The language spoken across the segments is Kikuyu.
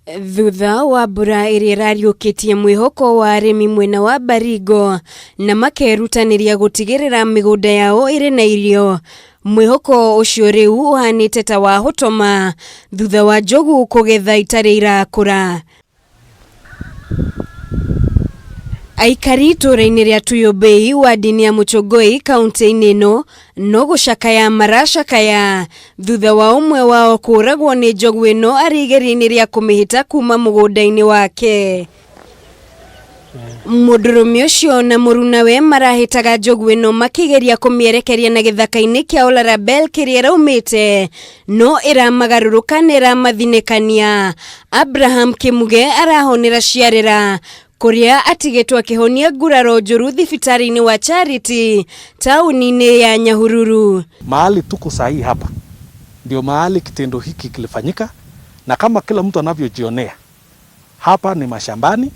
Thutha wa mbura ĩrĩa ĩrariũkĩtie mwĩhoko wa arĩmi mwena wa Baringo na makerutanĩria gũtigĩrĩra mĩgũnda yao ĩrĩ na irio, mwĩhoko ũcio rĩu ũhanĩte ta wahotoma thutha wa njogu kũgetha itarĩ irakũra. Aikari itũũra-inĩ rĩa Tuyũmbĩi wadi-inĩ ya Mũchongoi kaunti-inĩ ĩno no gũcakaya maracakaya thutha wa ũmwe wao kũũragwo nĩ njogu ĩno arĩ igeria-inĩ rĩa kũmĩhĩta kuma mũgũnda-inĩ wake. Mũndũrũme ũcio na mũrunawe marahĩtaga njogu ĩno makĩgeria kũmĩerekeria na gĩthaka-inĩ kĩa Olarabel kĩrĩa ĩraumĩte no ĩramagarũrũka na ĩramathinĩkania. Abraham Kĩmuge arahonera ciarĩra kũrĩa atigĩtwo akĩhonia nguraro njũru thibitarĩ-inĩ wa Charity taũni-inĩ ya Nyahururu. Mahali tuko sahii hapa ndio mahali kitendo hiki kilifanyika, na kama kila mtu anavyojionea hapa ni mashambani,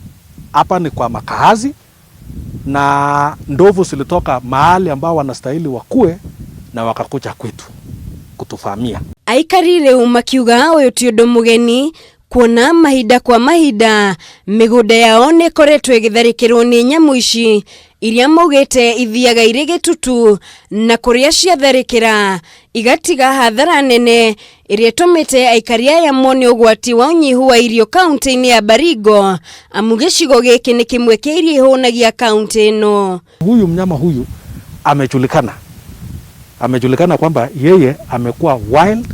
hapa ni kwa makazi, na ndovu zilitoka mahali ambao wanastahili wakue na wakakuja kwetu kutuvamia. Aikari rĩu makiuga ũyũ ti ũndũ mũgeni kuona mahinda kwa mahinda mĩgũnda yao nĩ ĩkoretwo ĩgĩtharĩkĩrwo nĩ nyamũ ici iria maugĩte ithiaga irĩ gĩtutu na kũrĩa ciatharĩkĩra igatiga hathara nene ĩrĩa ĩtũmĩte aikari aya mone ũgwati wa ũnyihu wa irio kaunti-inĩ ya Baringo amu gĩcigo gĩkĩ nĩ kĩmwe kĩa iria ihũnagia kaunti ĩno. Huyu mnyama huyu amejulikana, amejulikana kwamba yeye amekuwa wild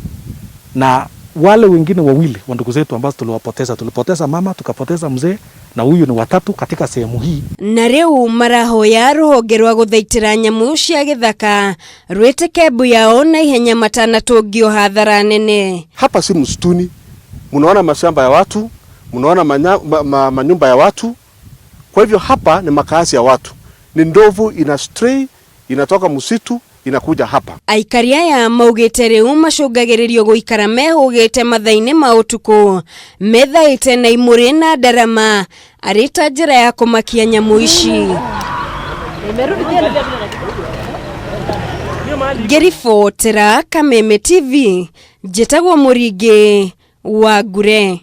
na wale wengine wawili wa ndugu zetu ambao tuliwapoteza, tulipoteza mama tukapoteza mzee na huyu ni watatu katika sehemu hii. Na rĩu marahoya rũhonge rwa gũthaitĩra nyamũ cia gĩthaka rwĩtĩke mbu yao na ihenya matanatũngio hathara nene. Hapa si msituni, mnaona mashamba ya watu, mnaona manyumba ya watu. Kwa hivyo hapa ni makazi ya watu, ni ndovu ina stray, inatoka msitu inakuja hapa. Aikari aya maugĩte rĩu macũngagĩrĩrio gũikara mehũgĩte mathaa-inĩ ma ũtukũ methaĩte na imũrĩ na ndarama arĩ ta njĩra ya kũmakia nyamũ ici. Ngĩribotera Kameme TV, njĩtagwo Mũringĩ wa Ngure.